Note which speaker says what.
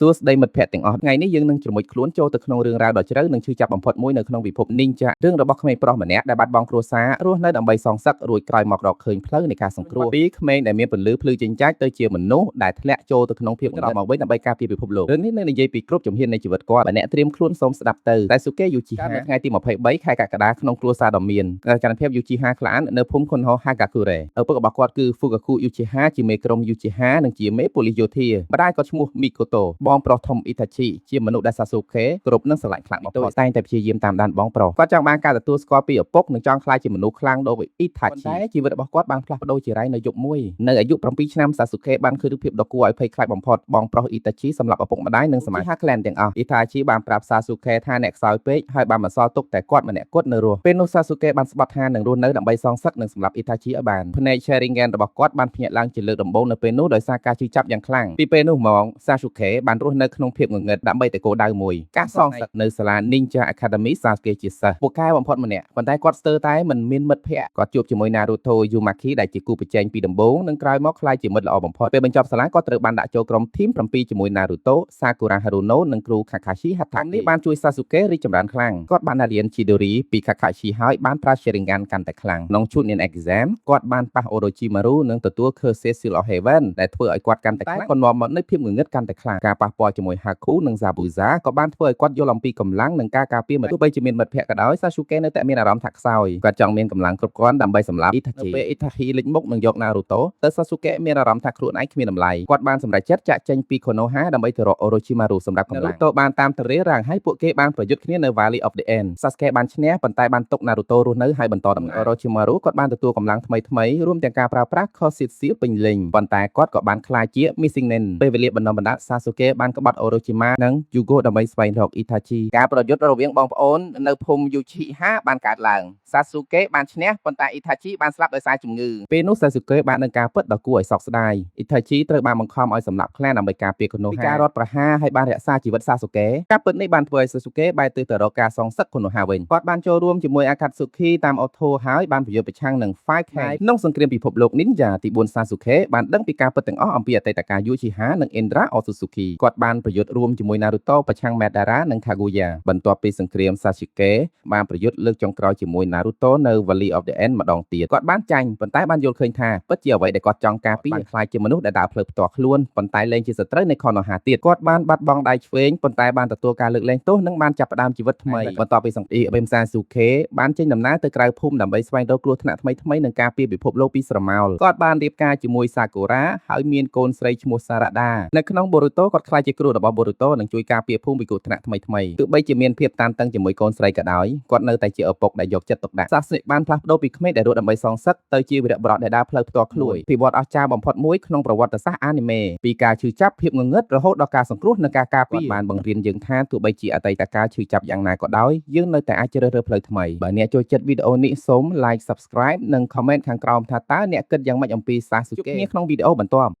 Speaker 1: សួស្តីមិត្តភ័ក្តិទាំងអស់ថ្ងៃនេះយើងនឹងជ្រមុជខ្លួនចូលទៅក្នុងរឿងរ៉ាវដ៏ជ្រៅនិងឈឺចាប់បំផុតមួយនៅក្នុងពិភព Ninja រឿងរបស់ក្មេងប្រុសម្នាក់ដែលបាត់បង់គ្រួសាររស់នៅដើម្បីសងសឹករួចក្រោយមករកឃើញផ្លូវនៃការសង្គ្រោះពីក្មេងដែលមានពន្លឺភ្លឺចិញ្ចាចទៅជាមនុស្សដែលធ្លាក់ចូលទៅក្នុងភាពត្រឡប់មកវិញដើម្បីការពារពិភពលោករឿងនេះនឹងនិយាយពីគ្រប់ជំហាននៃជីវិតគាត់បើអ្នកត្រៀមខ្លួនសូមស្ដាប់ទៅតែស៊ូកេយូជីហានៅថ្ងៃទី23ខែកក្កដាក្នុងគ្រួសារដ៏មានចន្ទភាពយូជីហាក្លាននៅភូមិខុនហោហាកាគូរ៉េឪពុករបស់គាត់គឺហ្វូកាគូយូជីហាជាមេក្រុមយូជីហានិងជាមេប៉ូលីសយោធាម្ដាយគាត់ឈ្មោះមីកូតូបងប្រុសធំអ៊ីតាឈីជាមនុស្សដែលសាស៊ូកេគ្រប់និងស្រឡាញ់ខ្លាំងបំផុតតែងតែព្យាយាមតាមដានបងប្រុសគាត់ចង់បានការទទួលស្គាល់ពីឪពុកនិងចង់ក្លាយជាមនុស្សខ្លាំងដូចអ៊ីតាឈីតែជីវិតរបស់គាត់បានផ្លាស់ប្ដូរជារៃនៅយប់មួយនៅអាយុ7ឆ្នាំសាស៊ូកេបានឃើញរូបភាពដ៏គួរឲ្យភ័យខ្លាចបំផុតបងប្រុសអ៊ីតាឈីសម្លាប់ឪពុកម្ដាយនិងសមាជិកហាក្លែនទាំងអស់អ៊ីតាឈីបានប្រាប់សាស៊ូកេថាអ្នកខ្សោយពេកហើយបានបន្សល់ទុកតែគាត់ម្នាក់គត់នៅរស់ពេលនោះសាស៊ូកេបានស្បត់ថានឹងរស់នៅដើម្បីសងសឹកនិងសម្លាប់អ៊ីតាឈីឲ្យបានភ្នែក Sharingan របស់គាត់បានភ្ញាក់ឡើងជាលើកដំបូងនៅពេលនោះដោយសារការឈឺចាប់យ៉ាងខ្លាំងពីពេលនោះមកសាស៊ូកេបានរស់នៅក្នុងភាពងងឹតដើម្បីតែគោលដៅមួយការសងសឹកនៅសាលា Ninja Academy សាស៊ូកេជាសិស្សពូកែបំផុតម្នាក់ប៉ុន្តែគាត់ស្ទើរតែមិនមានមិត្តភ័ក្តិគាត់ជួបជាមួយ Naruto Uzumaki ដែលជាគូប្រជែងពីដំបូងនិងក្រោយមកក្លាយជាមិត្តល្អបំផុតពេលបញ្ចប់សាលាគាត់ត្រូវបានដាក់ចូលក្រុម Team 7ជាមួយ Naruto Sakura Haruno និងគ្រូ Kakashi Hatake នេះបានជួយ Sasuke រីកចម្រើនខ្លាំងគាត់បានរៀន Chidori ពី Kakashi ហើយបានប្រើ Sharingan កាន់តែខ្លាំងក្នុង Chunin Exam គាត់បានប៉ះ Orochimaru និងទទួល Curse Seal of Heaven ដែលធ្វើឲ្យគាត់កាន់តែខ្លាំងក៏នាំមកនូវភាពងងឹតកាន់តែខ្លាំងការប៉ះពាល់ជាមួយ Haku និង Zabuza ក៏បានធ្វើឲ្យគាត់យល់អំពីកម្លាំងនិងការការពារមិត្តទោះបីជាមានមិត្តភ័ក្តិក៏ដោយ Sasuke នៅតែមានអារម្មណ៍ថាខ្សោយគាត់ចង់មានកម្លាំងគ្រប់គ្រាន់ដើម្បីសម្លាប់ Itachi នៅពេល Itachi លេចមុខនិងយក Naruto ទៅ Sasuke មានអារម្មណ៍ថាខ្លួនឯងគ្មានតម្លៃគាត់បានសម្រេចចិត្តចាក់ចេញពី Konoha ដើម្បីទៅរក Orochimaru សម្រាប់កម្លាំង Naruto បានតាមទៅរារាំងហើយពួកគេបានប្រយុទ្ធគ្នានៅ Valley of the End Sasuke បានឈ្នះប៉ុន្តែបានទុក Naruto រស់នៅហើយបន្តដំណើរ Orochimaru គាត់បានទទួលកម្លាំងថ្មីៗរួមទាំងការប្រើប្រាស់ Cursed Seal ពេញលេញប៉ុន្តែគាត់ក៏បានក្លាយជា Missing Nin ពេលវេលាបណ្ដុះបណ្ដាល Sasuke បានក្បត់ Orochimaru និង Yugo ដើម្បីស្វែងរក Itachi ការប្រយុទ្ធរវាងបងប្អូននៅភូមិ Uchiha បានកើតឡើង Sasuke បានឈ្នះប៉ុន្តែ Itachi បានស្លាប់ដោយសារជំងឺពេលនោះ Sasuke បានដឹងការពិតដ៏គួរឲ្យសោកស្ដាយ Itachi ត្រូវបានបង្ខំឲ្យសម្លាប់ clan ដើម្បីការពារ Konoha ពីការរដ្ឋប្រហារហើយបានរក្សាជីវិត Sasuke ការពិតនេះបានធ្វើឲ្យ Sasuke បែរទិសទៅរកការសងសឹក Konoha វិញគាត់បានចូលរួមជាមួយ Akatsuki តាមអូថូហើយបានប្រយុទ្ធប្រឆាំងនឹង Five K ក្នុងសង្គ្រាមពិភពលោក Ninja ទី4 Sasuke បានដឹងពីការពិតទាំងអស់អំពីអតីតកាល Uchiha និង Indra Otsutsuki គាត់បានប្រយុទ្ធរួមជាមួយ Naruto ប្រឆាំង Madara និង Kaguya បន្ទាប់ពីសង្គ្រាម Sasuke បានប្រយុទ្ធលើកចុងក្រោយជាមួយ Naruto នៅ Valley of the End ម្ដងទៀតគាត់បានចាញ់ប៉ុន្តែបានយល់ឃើញថាពិតជាអ្វីដែលគាត់ចង់ការពារបានក្លាយជាមនុស្សដែលដើរផ្លូវផ្ទាល់ខ្លួនប៉ុន្តែលែងជាសត្រូវនៃ Konoha ទៀតគាត់បានបាត់បង់ដៃឆ្វេងប៉ុន្តែបានទទួលការលើកលែងទោសនិងបានចាប់ផ្ដើមជីវិតថ្មីបន្ទាប់ពីសង្គ្រាម Sasuke បានចេញដំណើរទៅក្រៅភូមិដើម្បីស្វែងរកគ្រោះថ្នាក់ថ្មីៗនិងការពារពិភពលោកពីស្រមោលគាត់បានរៀបការជាមួយ Sakura ហើយមានកូនស្រីឈ្មោះ Sarada នៅក្នុង Boruto គាត់ក្លាយជាគ្រូរបស់ Boruto និងជួយការពារភូមិពីគ្រោះថ្នាក់ថ្មីៗទោះបីជាមានភាពតានតឹងជាមួយកូនស្រីក៏ដោយគាត់នៅតែជាឪពុកដែលយកចិត្តទុកដាក់ Sasuke បានផ្លាស់ប្ដូរពីក្មេងដែលរស់ដើម្បីសងសឹកទៅជាវីរបុរសដែលដើរផ្លូវផ្ទាល់ខ្លួនពិវត្តអស្ចារ្យបំផុតមួយក្នុងប្រវត្តិសាស្ត្រអានីមេពីការឈឺចាប់ភាពងងឹតរហូតដល់ការសង្គ្រោះនិងការការពារបានបង្រៀនយើងថាទោះបីជាអតីតកាលឈឺចាប់យ៉ាងណាក៏ដោយយើងនៅតែអាចជ្រើសរើសផ្លូវថ្មីបើអ្នកចូលចិត្តវីដេអូនេះសូម like subscribe និង comment ខាងក្រោមថាតើអ្នកគិតយ៉ាងម៉េចអំពី Sasuke ជួបគ្នាក្នុងវីដេអូបន្ទាប់។